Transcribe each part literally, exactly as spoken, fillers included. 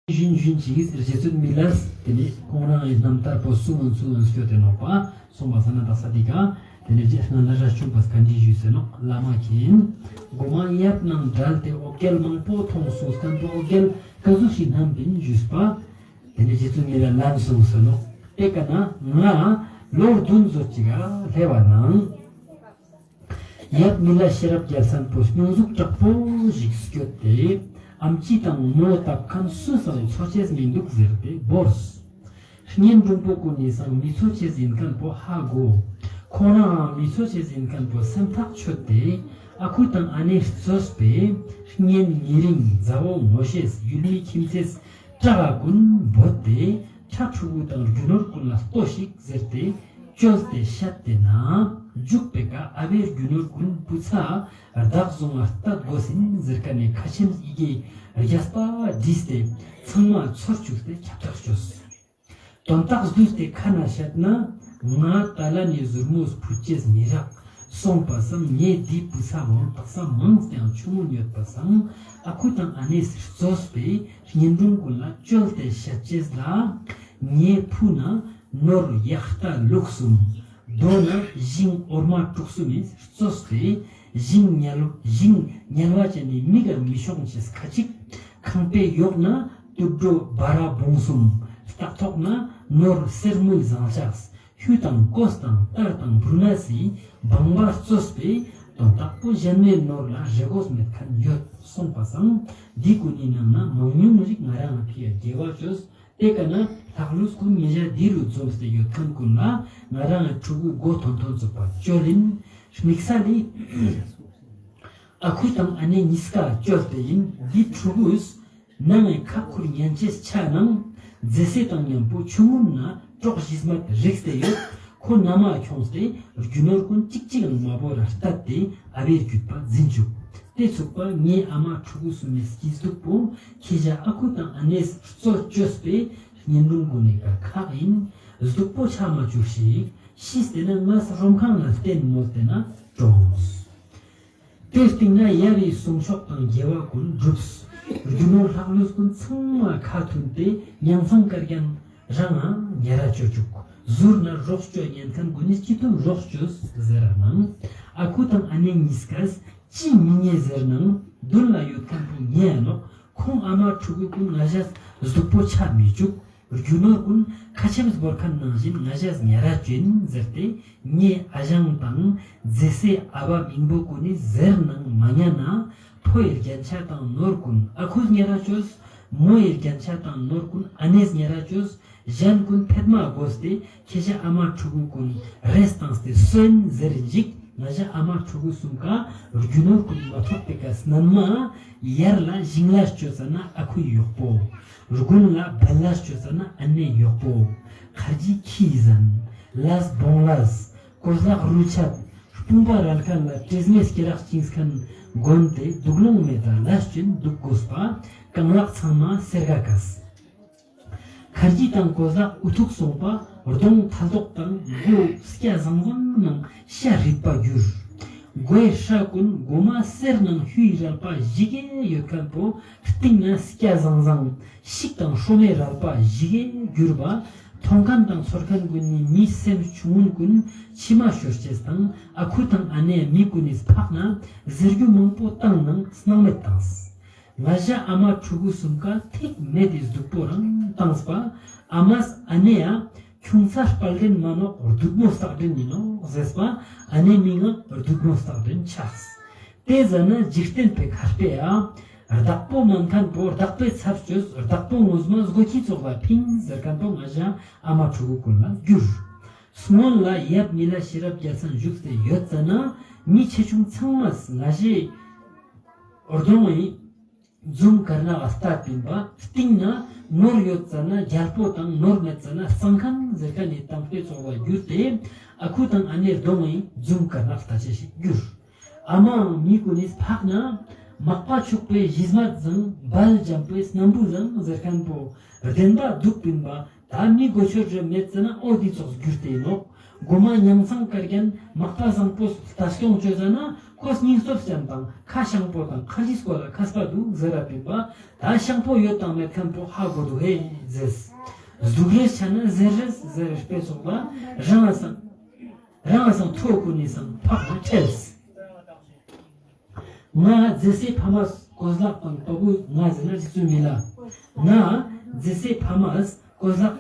ཞུན་ཞུན་ཅིག་རྗེ་བཙུན་མི་ལས་ཏེ་ནེ་ཁོང་རང་ངི་རྣམ་ཐར་པོ་སུ་འོན་སུ་འོན་སྐྱོད་དེ་ནོག་པ་སོང་པ་ས་ན་དག་ས་དི་ཀ་ཏེ་ནེ་རྗེ་སྔ་ན་ར་ཆུང་པ་ག་འདི་ཞུས་སེ་ནོག་བླ་མ་མཁྱེན། གོ་མ་ཡབ་ནང་བྲལ་ཏེ་འོ་བརྒྱལ་མང་པོ་མཐོང་སོང་སྟན་པོ་འོ་བརྒྱལ་ཀ་ཟུག་ཞིག་སྣམས་པིན་ཞུས་པ། ཏེ་ནེ་རྗེ་བཙུན་མི་ལ་ལན་གསུངས་སོ་ནོག། ཏེ་ཀ་ན་ང་ལོ་བདུན་ཙོགས་ཅིག་ག་སླེབས་པ་ནང་། ཡབ་མི་ལ་ཤེས་རབ་རྒྱལ་མཚན་པོ་སྙུང་གཟུགས་དྲག་པོ་ཞིག་སྐྱོད་དེ། ཨམ་ཆི་དང་མོ་བཏབ་མཁན་སུས་སང་འཚོ་ཅེས་མི་འདུག་ཟེར་ཏེ་བོརས། གཉེན་དྲུང་པོ་ཀུན་ནི་སང་མི་འཚོ་ཅེས་ཡིན་མཁན་པོ་ཧ་གོ། ཁོང་རང་མི་འཚོ་ཅེས་ཡིན་མཁན་པོ་སེམས་ཐག་ཆོད་དེ། ཨ་ཁུ་དང་ཨ་ནེ་གཙོས་པའི་གཉེན་ཉེ་རིང་མཛའ་བོ་ངོ་ཤེས་ཡུལ་མི་ཁྱིམ་མཚེས་བྲག་ག་ཀུན་བོས་ཏེ་ཁྲ་ཕྲུ་གུ་དང་རྒྱུ་ནོར་ཀུན་ལ་ལྟོས་ཤིག་ཟེར་ཏེ་བཅོལ་ཏེ་བཤད་དེ་ན་འཇུག་པའི་ཀ་ཨ་བའི་རྒྱུ་ནོར་ཀུན་བུ་ཚ་བདག་བཟུང་བ་ལྟ་དགོས་ཡིན་ཟེར་ཀ་ནེ་ཁ་ཆེམས་ཡི་གེ་རྒྱས་པ་བྲིས་ཏེ་ཚང་མ་ཚོར་བཅུག་སྟེ་ཁྱབ་བསྒྲགས་བཅོས། དོན་དག་བསྡུས་ཏེ་ཁ་ན་བཤད་ན། ང་ཏ་ལ་ནི་ཟུར་མོས་ཕུད་ཅེས་མི་རག་སོང་པ་སང་ངས་འདི་བུ་ཚ་བང་དག་ས་མང་སྟེ་ཡང་ཆུང་ངུན་ཡོད་པ་སང་ཨ་ཁུ་དང་ཨ་ནེས་གཙོས་པའི་གཉེན་དྲུང་ཀུན་ལ་བཅོལ་ཏེ་བཤད་ཅེས་ལ། ངའི་ཕུ་ན་ནོར་ཡག་རྟ་ལུག་གསུམ། རྡོ་ན་ཞིང་འོར་མ་དྲུག་གསུམ་མི་གཙོས་ཏེ། ཞིང་ཉལ་ཞིང་ཉལ་བ་ཅན་ནི་མི་ག་མི་ཤོང་ཅེས་ཁ་ཅིག། ཁང་པའི་ཡོག་ན་དུད་འགྲོ་བ་ར་བོང་གསུམ། སྟག་ཐོག་ན་ནོར་གསེར་དངུལ་ཟངས་ལྕགས། ཧུད་དང་གོས་དང་ཏར་དང་བུར་ན་སི་བང་བ་གཙོས་པའི་དོན་དག་པོ་གཞན་མའི་ནོར་ལ་རེ་དགོས་མེད་མཁན་ཡོད་སོང་པ་སང་འདི་ཀུན་ནི་ནང་ན་མང་ཉུང་རིགས་ང་རང་ང་ཕི་ཡ་དགེ་བ་བཅོས། ཏེ་ཀ་ན་ལྷག་ལུས་ཀུན་ཉེ་ཞ་འདི་རུ་འཛོམས་ཏེ་ཡོད་མཁན་ཀུན་ལ་ང་རང་ཕྲུ་གུ་མགོ་ཐོན་ཐོན་ཚུགས་པ་བཅོལ་ཡིན། དམིགས་བསལ་ལི་ཨ་ཁུ་དང་ཨ་ནེ་གཉིས་ཀ་བཅོལ་ཏེ་ཡིན། འདི་ཕྲུ་གུས་ནང་ངི་ཁ་ཁུར་ཉན་ཅེས་ཆ་ནང་རྫས་སྲས་དང་མཉམ་པོ་ཆུང་ངུན་ན་གྲོགས་གཞི་མ་རིགས་ཏེ་ཡོད། ཁོ་ན་མ་ཁྱོངས་ཏེ་རྒྱུ་ནོར་ཀུན་གཅིག་གཅིག་ལ་མ་བོ་ར་ལྟད་དེ་ཨ་བའི་རྒྱུད་པ་འཛིན་བཅུག། ཏེ་ཚུགས་པ་ངའི་ཨ་མ་ཕྲུ་གུ་གསུམ་མི་སྐྱིད་སྡུག་པོ་ཁྱེ་ཞ་ཨ་ཁུ་དང་ཨ་ནེས་གཙོ་བཅོས་པའི་གཉེན་དྲུང་ཀུན་ནི་ཀ་ཁག་ཡིན། སྡུག་པོ་ཆ་མ་བཅུག་ཤིག། ཤིས་ཏེ་ན་ངས་རོམ་ཁང་ལ་བརྟེན་མོལ་ཏེ་ན་གྲོངས། ཏེ་སྟིང་ན་ཡབ་བི་གསུང་ཆོག་དང་དགེ་བ་ཀུན་བསྒྲུབས། རྒྱུ་ནོར་ལྷག་ལུས་ཀུན་ཚང་མ་ཁ་མཐུན་ཏེ་མྱང་སང་དཀར་རྒྱན་རང་ང་ཉེ་ར་བཅོ་བཅུག། ཟུར་ན་རོགས་བཅོ་ཉན་མཁན་ཀུན་ནི་ཅི་ཐུབ་རོགས་བཅོས་ཟེར་ར་ནང་ཨ་ཁུ་དང་ཨ་ནེ་གཉིས་ཀས་ཅི་མི་ཉེ་ཟེར་ནང་མདུན་ལ་ཡོད་མཁན་པོ་ཉེ་ཡ་ནོག། ཁོང་ཨ་མ་ཕྲུ་གུ་ཀུན་ང་ཞས་སྡུག་པོ་ཆ་མི་བཅུག། རྒྱུ་ནོར་ཀུན་ཁ་ཆེམས་བོར་མཁན་ནང་བཞིན་ང་ཞས་ཉེ་ར་བཅོ་ཡིན་ཟེར་ཏེ་ངའི་ཨ་ཞང་དང་རྫས་སྲས་ཨ་བ་མིང་པོ་ཀུན་ནི་ཟེར་ནང་མ་ཉན་ན་ཕོ་ཡི་རྒྱན་ཆ་དང་ནོར་ཀུན་ཨ་ཁུས་ཉེ་ར་བཅོས། མོ་ཡི་རྒྱན་ཆ་དང་ནོར་ཀུན་ཨ་ནེས་ཉེ་ར་བཅོས། གཞན་ཀུན་ཕེད་མ་དགོས་ཏེ་ཁྱེ་ཞ་ཨ་མ་ཕྲུ་གུ་ཀུན་རེས་བཏང་སྟེ་སོན་ཟེར་འཇིག། ང་ཞ་ཨ་མ་ཕྲུ་གུ་གསུམ་ཀ་རྒྱུ་ནོར་ཀུན་མ་ཐོབ་པའི་ཀ་སྣན་མ་ཡར་ལ་ཞིང་ལ་བཅོས་ས་ན་ཨ་ཁུའི་ཡོག་པོ། དགུན་ལ་སྦལ་ལ་བཅོས་ས་ན་ཨ་ནེ་ཡོག་པོ། ཁར་ཇི་ཁྱི་ཟན་ལས་བོང་ལས་གོས་ལག་རུལ་ཆད་དཔུང་པ་རལ་མཁན་ལ་དྲེས་མའི་སྐེ་རགས་བཅིངས་མཁན་གོན་ཏེ་དུག་ལོང་མེད་ད་ལས་ཅན་དུག་དགོས་པ་རྐང་ལག་ཚང་མ་སེར་ག་གས། ཁར་ཇི་དང་གོས་ལག་འུ་ཐུག་སོང་པ་གདོང་ཐལ་ཏོག་དང་མགོ་སྐྱ་ཟང་ཟང་ནང་ཤ་རིད་པ་གྱུར། མགོའི་སྲ་ཀུན་མགོ་མ་སེར་ནང་ཧུའི་རལ་པ་ཞིག་གེ་ཡོད་མཁན་པོ་སྟིང་ན་སྐྱ་ཟང་ཟང་ཤིག་དང་ཧྲོ་མའི་རལ་པ་ཞིག་གེ་གྱུར་པ། མཐོང་མཁན་དང་ཚོར་མཁན་ཀུན་ནི་མི་སེམས་ཆུང་ངུན་ཀུན་མཆི་མ་ཤོར་ཅེས་དང་ཨ་ཁུ་དང་ཨ་ནེ་མི་ཀུན་ནི་ཕག་ན་ཟེར་རྒྱུ་མང་པོ་བཏང་ནང་སྣང་མེད་བཏངས། ང་ཞ་ཨ་མ་ཕྲུ་གུ་གསུམ་ཀ་ཐིག་མེད་དེ་སྡུག་པོ་རང་བཏངས་པ། ཨ་མས་ཨ་ནེ་ཡ་ཁྱུང་ཚ་དཔལ་ལྡན་མ་ནོག་སྡུག་མོ་སྟག་སྒྲེན་ཡིན་ནོག་ཟེར་པ། ཨ་ནེ་མི་ང་སྡུག་མོ་སྟག་སྒྲེན་ཆགས། ཏེ་ཟ་ན་འཇིག་རྟེན་པའི་ཁ་དཔེ་ཡ། བདག་པོ་མན་མཁན་པོ་བདག་པོའི་ཚབ་བཅོས། བདག་པོ་ངོ་མ་སྒོ་ཁྱི་ཙོགས་ལ་ཕིང་ཟེར་མཁན་པོ་ང་ཞ་ཨ་མ་ཕྲུ་གུ་ཀུན་ལ་གྱུར། སྔོན་ལ་ཡབ་མི་ལ་ཤེས་རབ་རྒྱལ་མཚན་བཞུགས་ཏེ་ཡོད་ཙ་ན་མི་ཆེ་ཆུང་ཚང་མས་ང་ཞའི་གདོང་ངི་འཛུམ་དཀར་ནག་ལྟ་བསྟན་པ་སྟིང་ན་ནོར་ཡོད་ཙ་ན་རྒྱལ་པོ་དང་ནོར་མེད་ཙ་ན་གཙང་མཁན་ཟེར་མཁན་ནི་གཏམ་དཔེ་ཙོགས་ལ་གྱུར་ཏེ་ཨ་ཁུ་དང་ཨ་ནེ་གདོང་ངི་འཛུམ་དཀར་ནག་ལྟ་ཅེས་ཤིག་གྱུར། ཨ་མའང་མི་ཀུན་ནི་ཕག་ན་མག་པ་ཕྱུག་པའི་གཞི་མ་བཟང་སྦལ་འཇམ་པའི་སྣམ་བུ་བཟང་ཟེར་མཁན་པོ་བདེན་པ་སྡུག་པིན་པ་ད་མི་གོ་ཆོད་རེ་མེད་ཙ་ན་ཨོ་དེ་ཙོགས་གྱུར་ཏེ་ནོག། གོ་མ་ཉང་ཚང་དཀར་རྒྱན་མག་པ་བཟང་པོས་ལྟ་སྐྱོང་བཅོས་ཟ་ན་ཁོས་སྙིང་སྟོབས་ཅན་དང་ཁ་ཤང་པོ་དང་ཁ་ལིས་སྐོར་ལ་མཁས་པ་འདུག་ཟེར་ར་པིན་པ། ད་ཤང་པོ་ཡོད་དང་མེད་མཁན་པོ་ཧ་གོ་འདུག་ཧེ་ཟེར། སྡུག་རེས་ཆ་ན་ཟེར་རེས་ཟེར་རེས་པའི་ཚོགས་ལ་རང་ལ་སང་རང་ལ་སང་ཐོ་ཀུན་ནི་སང་ཕག་ན་ཁྲེལ། ང་རྫི་སེ་ཕ་མས་གོས་ལག་དང་པ་བུ་ང་ཟེར་ན་རི་ཚུ་མི་ལ། ང་རྫི་སེ་ཕ་མས་གོས་ལག་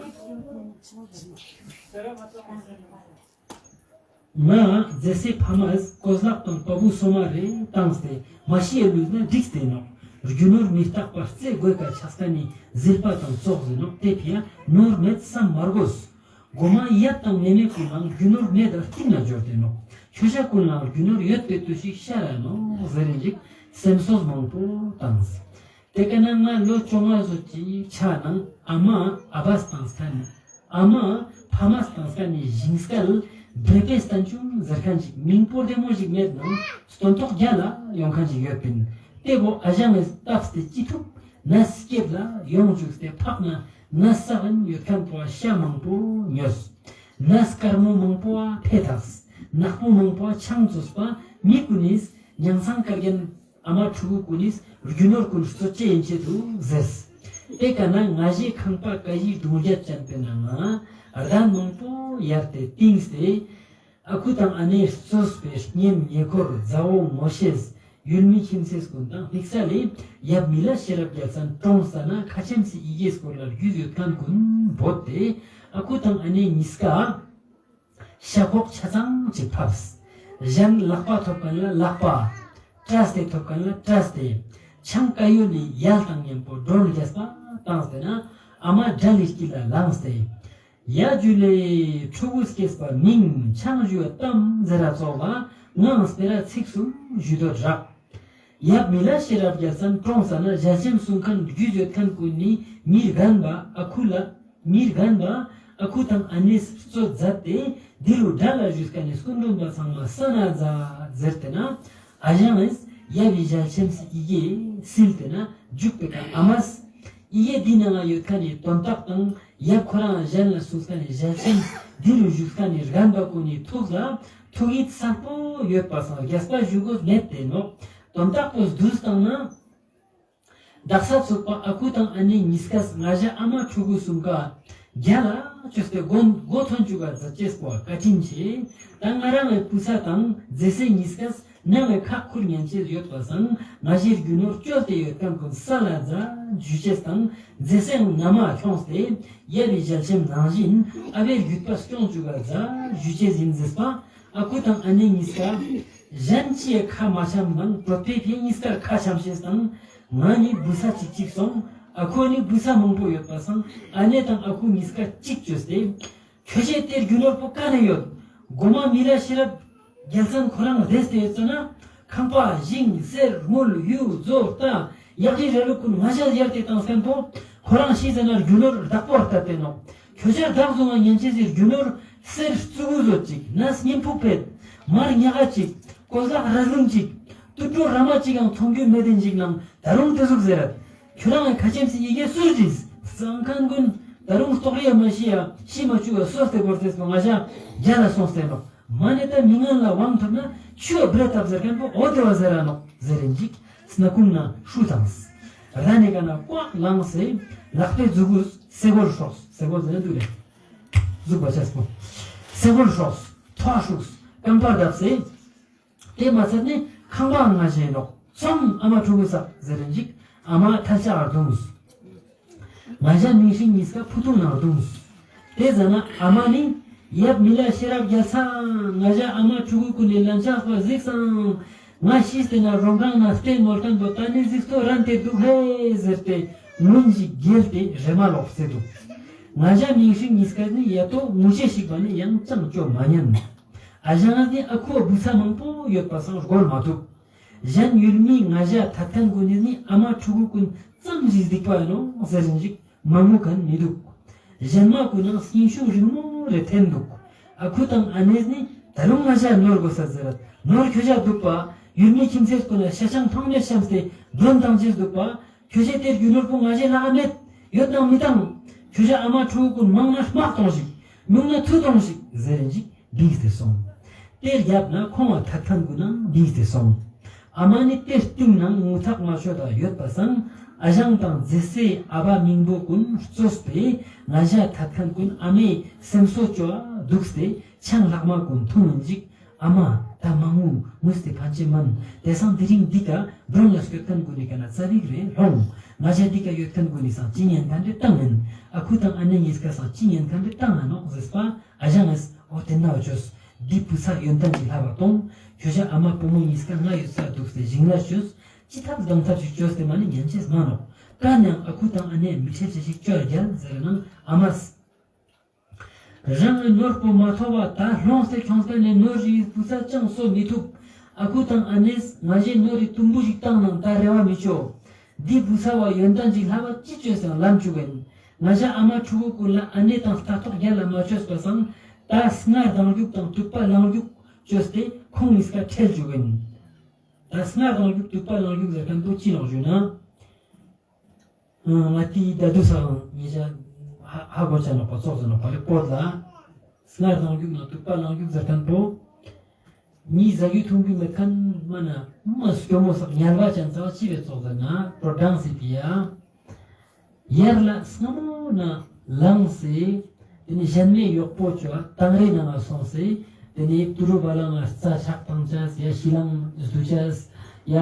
ང་རྫི་སེ་ཕ་མས་གོས་ལག་དང་པ་བུ་སོ་མ་རེ་བཏང་སྟེ་མ་ཤི་ཡ་ལུས་ན་འགྲིག་སྟེ་ནོག་རྒྱུ་ནོར་མི་རྟག་པ་རྩེ་དགོས་ཀ་ཆགས་ས་ནི་ཟིལ་པ་དང་ཙོགས་ཟེར་ནོག་དེ་ཕི་ཡ་ནོར་མེད་བསམ་མ་དགོས། གོ་མ་ཡབ་དང་མེ་མེ་ཀུན་ལའང་རྒྱུ་ནོར་མེད་དང་རྟིང་ན་འབྱོར་ཏེ་ནོག་ཁྱོ་ཤ་ཀུན་ལའང་རྒྱུ་ནོར་ཡོད་པའི་ལྟོས་ཤིག་ཤར་ར་ནོག་ཟེར་རིན་ཞིག་སེམས་གསོ་མང་པོ་བཏང་། དེ་ཀ་ན་ང་ལོ་བཅོ་ལྔ་ཙོགས་ཅིག་ཆ་ནང་ཨ་མ་ཨ་བས་བཏང་ས་ནི་ཨ་མ་ཕ་མས་བཏང་ས་ནི་ཞིང་སྐལ་བེ་པེ་སྟན་ཆུང་ཟེར་མཁན་ཞིག་མིང་པོ་བདེ་མོ་ཞིག་མེད་ནང་སྟོན་ཐོག་རྒྱ་ལ་ཡོང་མཁན་ཞིག་ཡོད་པིན། དེ་བོ་ཨ་ཞང་ངི་སྟབས་ཏེ་ཅི་ཐུབ་ན་སྐྱེད་ལ་ཡོང་བཅུག་སྟེ་ཕག་ན་ན་ས་ཡོད་མཁན་པོ་ཤ་མང་པོ་ཉོས། ན་དཀར་མོ་མང་པོ་ཕེ་ཐགས། ནག་པོ་མང་པོ་ཆང་བཙོས་པ་མི་ཀུན་ནིས་ཉང་ཚང་དཀར་རྒྱན་ཨ་མ་ཕྲུ་གུ་ཀུན་ནིས་རྒྱུ་ནོར་ཀུན་རྩོད་ཅེས་ཡན་ཆད་དུ་ཟེརས། དེ་ཀ་ན་ང་ཞེ་ཁང་པ་ཀ་ཞི་སྒྲུང་རྒྱབ་ཅན་པའི་ནང་ང་རྡན་མང་པོ་ཡར་ཏེ་བཏིངས་ཏེ། ཨ་ཁུ་དང་ཨ་ནེ་གཙོས་པའི་གཉེན་ཉེ་འཁོར་མཛའ་བོ་ངོ་ཤེས་ཡུལ་མི་ཁྱིམ་མཚེས་ཀུན་དང་དམིགས་བསལ་ལས་ཡབ་མི་ལ་ཤེས་རབ་རྒྱལ་མཚན་གྲོངས་ས་ན་ཁ་ཆེམས་སི་ཡི་གེ་སྐོར་ལ་རྒྱུས་ཡོད་མཁན་ཀུན་བོས་ཏེ་ཨ་ཁུ་དང་ཨ་ནེ་གཉིས་ཀ་ཤ་ཁོག་ཆ་ཚང་ཅིག་ཕབས། གཞན་ལག་པ་ཐོབ་མཁན་ལ་ལག་པ་བཀྲ་སྟེ་ཐོབ་མཁན་ལ་བཀྲ་སྟེ་ཆང་ཀ་ཡོད་ནི་ཡལ་དང་མཉམ་པོ་མགྲོན་རྒྱས་པ་བཏང་སྟེ་ན་ཨ་མ་དགྲ་ལི་སྐྱིད་ལ་ལངས་ཏེ། ཡ་ཇུ་ལེ། ཕྲུ་གུ་སྐྱེས་པ་མིང་ཆང་ཞུ་བ་གཏམ་ཟེར་ར་ཙོགས་ལ་ངའང་སྤེ་ར་ཚིག་གསུམ་ཞུ་འདོད་རག་ཡབ་མི་ལ་ཤེས་རབ་རྒྱལ་མཚན་གྲོངས་ས་ན་ཞལ་ཆེམས་གསུང་མཁན་རྒྱུས་ཡོད་མཁན་ཀུན་ནི་མི་རྒན་པ་ཨ་ཁུ་ལ་མི་རྒན་པ་ཨ་ཁུ་དང་ཨ་ནེས་རྩོད་མཛད་དེ་འདི་རུ་དགྲ་ལ་ཞུས་མཁན་ནི་སྐུ་མགྲོན་པ་ཚང་མ་ས་ན་མཛད་ཟེར་ཏེ་ན། ཨ་ཞང་ངིས་ཡབ་བི་ཞལ་ཆེམས་སི་ཡི་གེ་སིལ་ཏེ་ན་འཇུག་པའི་ཀ་ཨ་མས་ཡི་གེ་འདི་ནང་ང་ཡོད་མཁན་ནི་དོན་དག་དང་ཡབ་ཁོ་རང་གཞན་ལ་གསུངས་མཁན་ནི་ཞལ་ཆེམས་འདི་རུ་བཞུགས་མཁན་ནི་རྒན་པ་ཀུན་ནི་ཐུགས་ལ་ཐུགས་ཡིད་གསལ་པོ་ཡོད་པ་སང་རྒྱས་པ་ཞུ་དགོས་མེད་དེ་ནོག་དོན་དག་པོ་བསྡུས་བཏང་ན། དག་ས་ཚུགས་པ་ཨ་ཁུ་དང་ཨ་ནེ་གཉིས་ཀས་ང་ཞ་ཨ་མ་ཕྲུ་གུ་གསུམ་ཀ་རྒྱལ་ལ་བཅོས་ཏེ་མགོ་མགོ་ཐོན་བཅུག་ག་མཛད་ཅེས་པོ་བཀའ་དྲིན་ཆེ། ད་ང་རང་ངི་བུ་ཚ་དང་མཛེས་སེ་གཉིས་ཀས་ནང་ངི་ཁག་ཁུར་ཉན་ཅེས་ཡོད་པ་སང་ང་ཞའི་རྒྱུ་ནོར་བཅོལ་ཏེ་ཡོད་མཁན་ཀུན་ས་ལ་མཛད་ཞུ་ཅེས་དང་མཛེས་སེའང་མནའ་མ་ཁྱོངས་ཏེ་ཡབ་བི་ཞལ་ཆེམས་ནང་བཞིན་ཨ་བའི་རྒྱུད་པ་སྐྱོང་བཅུག་ག་མཛད་ཞུ་ཅེས་ཡིན་ཟེར་པ། ཨ་ཁུ་དང་ཨ་ནེ་གཉིས་ཀ་གཞན་ཅིའི་ཁ་མ་འཆམ་ནང་གྲོད་པའི་ཕི་གཉིས་ཀར་ཁ་འཆམ་ཤེས་དང་། ང་ནི་བུ་ཚ་གཅིག་གཅིག་སོང་། ཨ་ཁུ་ནི་བུ་ཚ་མང་པོ་ཡོད་པ་སང་ཨ་ནེ་དང་ཨ་ཁུ་གཉིས་ཀ་གཅིག་བཅོས་ཏེ། ཁྱོ་ཤེས་དེ་རྒྱུ་ནོར་པོ་ཀ་ནེ་ཡོད། གོ་མ་མི་ལ་ཤེས་རབ་རྒྱལ་མཚན་ཁོ་རང་བསྡད་དེ་ཡོད་ཙ་ན། ཁང་པ་ཞིང་གསེར་དངུལ་གཡུ་མཛོ་རྟ་གཡག་རི་ར་ལུག་ཀུན་ང་ཞ་ཡར་ཏེ་བཏང་མཁན་པོ་ཁོ་རང་ཤི་ཟ་ན་རྒྱུ་ནོར་བདག་པོ་ལྟ་དེ་ནོག་ཁྱོ་ཞ་བདག་བཟུང་བ་ཉན་ཅེས་སི་རྒྱུ་ནོར་གསེར་རྩི་གུ་ཟོ་ཅིག་ན་སྙིམ་ཕུག་ཕེད་མར་ཉག་ག་ཅིག་ཀོ་ཟག་ར་ཟུང་ཅིག་ཏུ་ཏྲོ་ར་མ་ཅིག་ཡང་མཐོང་རྒྱུ་མེད་དེ་ཞིག་ནང་ད་རུང་དེ་ཟུག་ཟེར། ཁྱོ་རང་ངི་ཁ་ཆེམས་སི་ཡི་གེ་སུས་བྲིས་ཙང་མཁན་ཀུན་ད་རུང་ལྟོགས་རི་ཡ་མ་ཤི་ཡ་ཤི་མ་བཅུག་ག་སོས་ཏེ་བོར་ཏེ་སོང་ང་ཞ་རྒྱལ་ལ་སོང་སྟེ་ནོག་མ་ནེ་ད་མི་ངན་ལ་དབང་ཐོབ་ན་ཆུ་བ་བྲེ་ཐབ་ཟེར་མཁན་པོ་འོ་དེ་བ་ཟེར་ར་ནོག་ཟེར་རིན་ཅིག་སྣ་ཁུང་ན་ཧྲུ་ཐངས། ར་ནེ་ཀ་ན་ཀོག་ལངས་སེ་ལག་པའི་མཛུ་གུ་སེ་གོལ་ཧྲོགས། སེ་གོལ་ཟེར་ན་དུ་རེ་མཛུ་གུ་བ་ཆས་པོ་སེ་གོལ་ཧྲོགས་ཐོ་ཧྲུགས་རྐང་པར་བརྡབས་སེ། དེ་མ་ཚད་ནི་ཁང་པའང་ང་ཞའི་ནོག་སོང་ཨ་མ་ཕྲུ་གུ་བསགས་ཟེར་རིན་ཅིག་ཨ་མ་ཐལ་ཆ་ཨར་དུངས། ང་ཞ་མིང་སྲིང་གཉིས་ཀ་ཕུ་ཐུང་ནང་དུངས། དེ་ཟ་ན་ཨ་མ་ནི་ཡབ་མི་ལ་ཤེས་རབ་རྒྱལ་མཚན་ང་ཞ་ཨ་མ་ཕྲུ་གུ་ཀུན་ནི་ལན་ཆགས་པ་གཟིགས་སང་། ང་ཤི་སྟེ་ན་རོང་ཁང་ན་ལྟད་མོ་ལྟན་པོ་ད་ནི་གཟིགས་ཐོ་རན་ཏེ་འདུག་ཧེ་ཟེར་ཏེ་ངུན་ཞིག་བརྒྱལ་ཏེ་རེ་མ་ལོག་སེ་འདུག་ང་ཞ་མིང་སྲིང་གཉིས་ཀ་ནི་ཡ་ཏོ་ངུ་ཅེས་ཤིག་པ་ནི་ཡང་ཅང་ཅོ་མ་ཉན། ཨ་ཞང་ངི་ཨ་ཁུ་བུ་ཚ་མང་པོ་ཡོད་པ་སང་རྒོལ་མ་ཐུབ། གཞན་ཡུལ་མི་ང་ཞ་ཐད་མཁན་ཀུན་ནི་ཨ་མ་ཕྲུ་གུ་ཀུན་ཙམ་ཞིག་སྡིག་པ་ཡིན་ནོག་ཟེར་རིན་ཅིག་མ་ངུ་མཁན་མི་འདུག་གཞན་མ་ཀུན་ནང་སྙིང་ཤུགས་རིང་མོ་རེ་འཐེན་འདུག་ཨ་ཁུ་དང་ཨ་ནེས་ནི་ད་རུང་ང་ཞ་ནོར་དགོས་ས་ཟེར། ནོར་ཁྱོ་ཞ་འདུག་པ། ཡུལ་མི་ཁྱིམ་མཚེས་ཀུན་ལ་ཤ་ཆང་ཕངས་མེད་བཤམས་ཏེ་མགྲོན་བཏང་ཅེས་འདུག་པ། ཁྱོ་ཞའི་དེ་རྒྱུ་ནོར་པོ་ང་ཞའི་ལག་མེད། ཡོད་ནང་མི་བཏང་། ཁྱོ་ཞ་ཨ་མ་ཕྲུ་གུ་ཀུན་མང་ན་དམག་གཏོང་ཞིག་མྱུང་ན་མཐུ་གཏོང་ཞིག་ཟེར་རིན་ཅིག་བིངས་ཏེ་སོང་། ཏེ་རྒྱབ་ན་ཁོང་ང་ཐད་ཁན་གུན་ནང་བིངས་ཏེ་སོང་། ཨ་མ་ནི་ཏེ་སྟིང་ནང་ངུ་ཐག་མ་ཆོད་ད་ཡོད་པ་སང་ཨ་ཞང་དང་རྫི་སེ་ཨ་བ་མིང་པོ་གུན་རྩོས་པས་ང་ཞ་ཐད་ཁན་གུན་ཨ་མའེ་སེམས་སོ་ཅོ་འ་དུགས་ཏེ་ཆང་ལྷག་མ་གུན་ཐུང་ངིན་ཅིག་ཨ་མ་ད་མ་ངུ་ངུས་ཏེ་ཕན་ཅེས་མན། ཏེ་སང་དེ་རིང་འདི་ཀ་བྲོང་ང་སྐྱོད་ཁན་གུན་ནི་ཀ་ན་ཙ་པིག་རེ་ལྷོང་། ང་ཞ་འདི་ཀ་ཡོད་ཁན་གུན་ནི་སང་ཅི་ཉན་ཁན་རེ་ཏང་ཨིན། ཨ་ཁུ་དང་ཨ་ནེ་ཉིས་ཀ་སང་ཅི་ཉན་ཁན་རེ་ཏང་ང་ནོག་ཟེར་པ་ཨ་ཞང་ངིས་འོ་ཏེན་ན་འོ་ཅོས། འདི་བུ་ཚ་ཡོན་ཏན་གྱི་ལྷ་བ་ཏོང་། ཁྱོ་ཞ་ཨ་མ་བུ་མོ་ཉིས་ཀ་ང་ཡོད་ས་དུགས་ཏེ་ཞིང་ལ་ཅོས། ཅི་ཐབས་གང་ཐབས་ཤིག་ཅོས་ཏེ་མ་ནི་ཉན་ཅེས་མ་ནོག་ཀ་ནེ་ཨ་ཁུ་དང་ཨ་ནེ་མི་ཁྲེལ་ཅེས་ཤིག་ཅོ་རྒྱལ་ཟེར་ན་ཨ་མས། རང་ངི་ནོར་བུ་མ་ཐོབ་བ་ད་ལྷོངས་ཏེ་ཁྱོངས་ཏེ་ནེ་ནོར་རི་བུ་ཚ་ཅང་གསོ་མི་ཐུབ། ཨ་ཁུ་དང་ཨ་ནེས་ང་ཞའེ་ནོར་རི་དུམ་བུ་ཞིག་ཏང་ནང་ད་རེ་བ་མི་ཅོ། འདི་བུ་ཚ་བ་ཡོན་ཏན་ཅིག་ལྷ་བ་ཅི་ཅོས་སང་ལམ་ཅུག་ཨིན། ང་ཞ་ཨ་མ་ཕྲུ་གུ་གུན་ལ་ཨ་ནེ་དང་ལྟ་རྟོག་རྒྱལ་ལ་མ་ཅོས་པ་སང་ད་སྔར་དང་རྒྱུག་དང་དུད་པ་ལང་རྒྱུག་ཅོས་ཏེ་ཁོང་ཉིས་ཀ་ཁྲེལ་ཅུག་ཨིན། ད་སྔར་དང་རྒྱུག་དུད་པ་ལང་རྒྱུག་ཟེར་ཁན་པོ་ཅི་ནོག་ཞུ་ན། ང་ཏི་ད་དུ་སང་ཉེ་ཞ་ཧ་ཧ་གོ་ཆ་ནོག་པ་ཙོགས་ཟེར་ནོག་པ་རེ་པོ་ལ། སྔར་དང་རྒྱུག་ན་དུད་པ་ལང་རྒྱུག་ཟེར་ཁན་པོ། ཉི་ཟ་རྒྱུ་འཐུང་རྒྱུ་མེད་ཁན་མ་ན་མ་སྐྱོ་མོ་སག་ཉལ་བ་ཅན་ཚ་བ་ཅི་བེ་ཙོགས་ཟེར་ན་པྲོ་ཌང་སི་པི་ཡ། ཡར་ལ་སྔ་མོ་ན་ལངས་སེ། ཏེ་ནེ་ཞན་མའེ་ཡོག་པོ་ཅོ་བ་ཏང་རེ་ནང་ང་སོང་སེ། ཏེ་ནེ་ཏུ་རུ་བ་ལང་ང་རྩྭ་ཆག་ཏང་ཅེས་ཡ་ཤི་ལང་རྡུ་ཅེས་ཡ་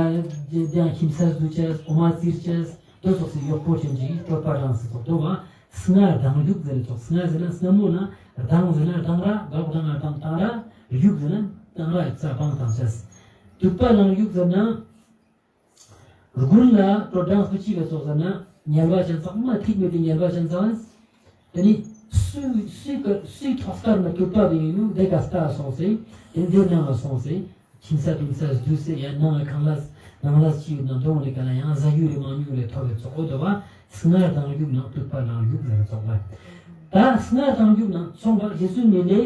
ཏེ་ཡང་ཁྱིམ་ས་རྡུ་ཅེས་འོ་མ་ཙིར་ཅེས་དོ་ཙོགས་སི་ཡོག་པོ་ཅན་ཅིག་གི་ཀྲོ་པ་རང་སེ་ཙོགས་དོ་བ་སྔར་དང་རྒྱུག་ཟེར་ཙོགས་སྔར་ཟེར་ན་སྔ་མོ་ན་རྡང་ཟེར་ན་རྡང་ར་འབག་རྡང་ང་རྡང་ཏང་ར་རྒྱུག་ཟེར་ན་ཏང་ར་རྩྭ་སྤང་ཏང་ཅེས་དུད་པ་ལང་རྒྱུག་ཟེར་ན། དགུན་ལ་ཀྲོ་ཌང་སུ་ཅི་བེ་ཙོགས་ཟེར་ན་ཉལ་བ་ཅན་ཚག་མ་ཐིག་མེད་དེ་ཉལ་བ་ཅན་ཚག་ཏེ་ནི་སུ་སུའི་ཀ་སུའི་ཐོག་སར་ན་དུད་པ་བེ་ཨིན་ནུག་ཏེ་ཀ་ལྟ་སོང་སེ་ཏེ་འདི་ནང་ང་སོང་སེ་ཁྱིམ་ས་དུམ་ས་སྡུ་སེ་ཡ་ནང་ང་ཁང་ལ་ནང་ལ་ཅི་ཡོད་ན་དོང་ལེ་ཀ་ན་ཡང་ཟ་རྒྱུ་རེ་མང་ཉུང་རེ་ཐོབ་བེ་ཙོགས་འོ་དོ་བ་སྔར་དང་རྒྱུག་ནང་དུད་པ་ལང་རྒྱུག་ཟེར་ཙོགས་ལ། ད་སྔར་དང་རྒྱུག་ནང་ཚོང་པ་རྗེ་བཙུན་མི་ལའེ་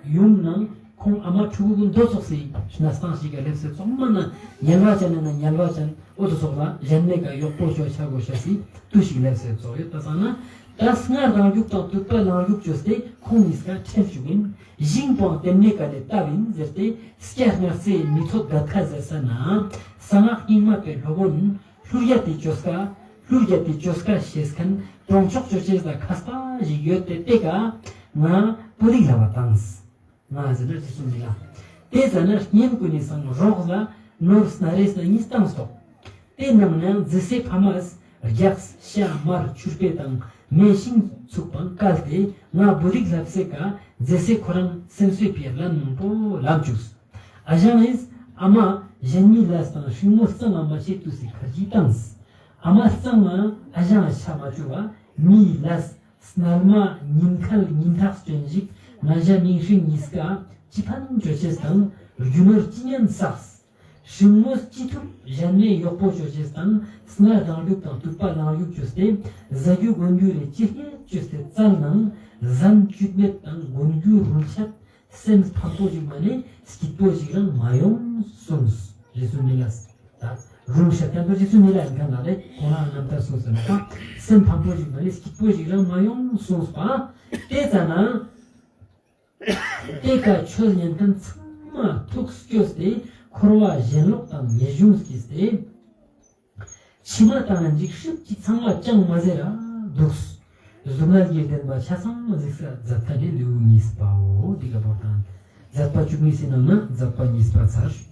ཡུམ་ནང་ཁོང་ཨ་མ་ཕྲུ་གུ་གུན་དོ་ཙོགས་སི་ནས་སྟངས་ཤིག་ག་ལེབས་སེ་ཙོགས་མ་ན་ཉལ་བ་ཅན་ན་ན་ཉལ་བ་ཅན་འོ་དོ་ཙོགས་ལ་ཞན་མའེ་ཀ་ཡོག་པོ་ཅོ་ཆ་གོ་ཤ་སི་ཏུས་ཤིག་ལེབས་སེ་ཙོགས་ཡོད་པ་སང་ན་ད་སྔར་དང་རྒྱུག་དང་དུད་པ་ལང་རྒྱུག་ཅོས་ཏེ་ཁོང་ཉིས་ཀ་ཁྲེལ་ཅུག་ཨིན། ཞིང་པོའང་ཏེ་ནེ་ཀ་ནེ་བཏབ་ཨིན་ཟེར་ཏེ་སྐྱ་སྔར་སེ་མི་ཚོད་གད་ཁ་ཟེར་ས་ན་གསང་སྔགས་རྙིང་མ་པའི་སློབ་དཔོན། ཀླུ་རྒྱལ་ཏེ་ཅོས་ཀ་ཀླུ་རྒྱལ་ཏེ་ཅོས་ཀ་ཞེས་ཁན་གྲོང་ཆོག་ཅོ་ཅེས་ལ་མཁས་པ་ཞིག་ཡོད་དེ་ཏེ་ཀ་ང་པོ་རིག་ལ་བ་ཏངས། ང་ཟེར་ན་རྗེ་བཙུན་མི་ལ། ཏེ་ཟ་ན་སྙན་ཀུན་ནི་སང་རོགས་ལ་ནོར་སྣ་རེས་ན་ཉིས་ཏང་སྟོག་ཏེ་ནང་ནའང་རྫི་སེ་ཕ་མས་རྒྱགས་ཤ་མར་ཆུར་པེ་དང་མེ་ཤིང་ཚུགས་པང་བཀལ་ཏེ་ང་པོ་རིག་ལབ་སེ་ཀ་རྫི་སེ་ཁོ་རང་སེམས་གསོའི་ཕིའ་ལན་མང་པོ་ལམ་ཅུགས། ཨ་ཞང་ངིས་ཨ་མ་ཞན་མི་ལས་དང་ཤིང་མོ་གཙང་ང་མ་ཤེས་ཏུས་སི་ཁར་ཇི་ཏངས། ཨ་མ་གཙང་ང་ཨ་ཞང་ང་ཆ་མ་ཅུག་པ་མིའི་ལས་སྣལ་མ་ཉིན་ཁལ་ཉིན་ཐག་སྟོན་ཞིག་ང་ཞ་མིང་སྲིང་ཉིས་ཀ་ཅི་ཕན་ཅོ་ཅེས་དང་རྒྱུ་ནོར་ཅི་ཉན་བསགས། ཤིང་མོ་ཅི་ཐུབ་ཞན་མའེ་ཡོག་པོ་ཅོ་ཅེས་དང་སྔར་དང་རྒྱུག་དང་དུད་པ་ལང་རྒྱུག་ཅོས་ཏེ་ཟ་རྒྱུ་གོན་རྒྱུ་རེ་ཅི་ཧེ་ཅོས་ཏེ་བཙལ་ནང་ཟན་བཅུད་མེད་དང་གོན་རྒྱུ་རུལ་ཆད། སེམས་ཕམ་པོ་ཞིག་མ་ནེ་སྐྱིད་པོ་ཞིག་རང་མ་ཡོང་གསུངས། རྗེ་བཙུན་མི་ལས། ད་རུང་ཤ་ཐན་པོ་རྗེ་བཙུན་མི་ལ་ཡིན་ཁན་ལ་རེ་ཁོང་རང་རྣམ་ཐར་གསུངས་ཟེར་ན་ད་སེམས་ཕམ་པོ་ཞིག་མ་ནེ་སྐྱིད་པོ་ཞིག་རང་མ་ཡོང་གསུངས་པ། ཏེ་ཙ་ན་ཏེ་ཀ་ཆོས་ཉན་ཁན་ཚང་མ་ཐུགས་སྐྱོ་སྟེ་འཁོར་བ་ཞེན་ལོག་དང་ངེས་འབྱུང་སྐྱེས་ཏེ། ཕྱི་མ་དང་འཇིགས་སྲིད་ཀྱི་ཚང་མ་ཅང་མ་ཟེར་ར་འདུག། གཟུགས་ངལ་གྱི་བདེན་པ་ཆ་ཚང་གཟིགས་ས་མཛད་ཁན་ནི་ལེའུ་གཉིས་པའོ། འདི་ག་བོར་དང་མཛད་པ་བཅུ་གཉིས་སི་ནང་ན་མཛད་པ་གཉིས་པ་ཚར།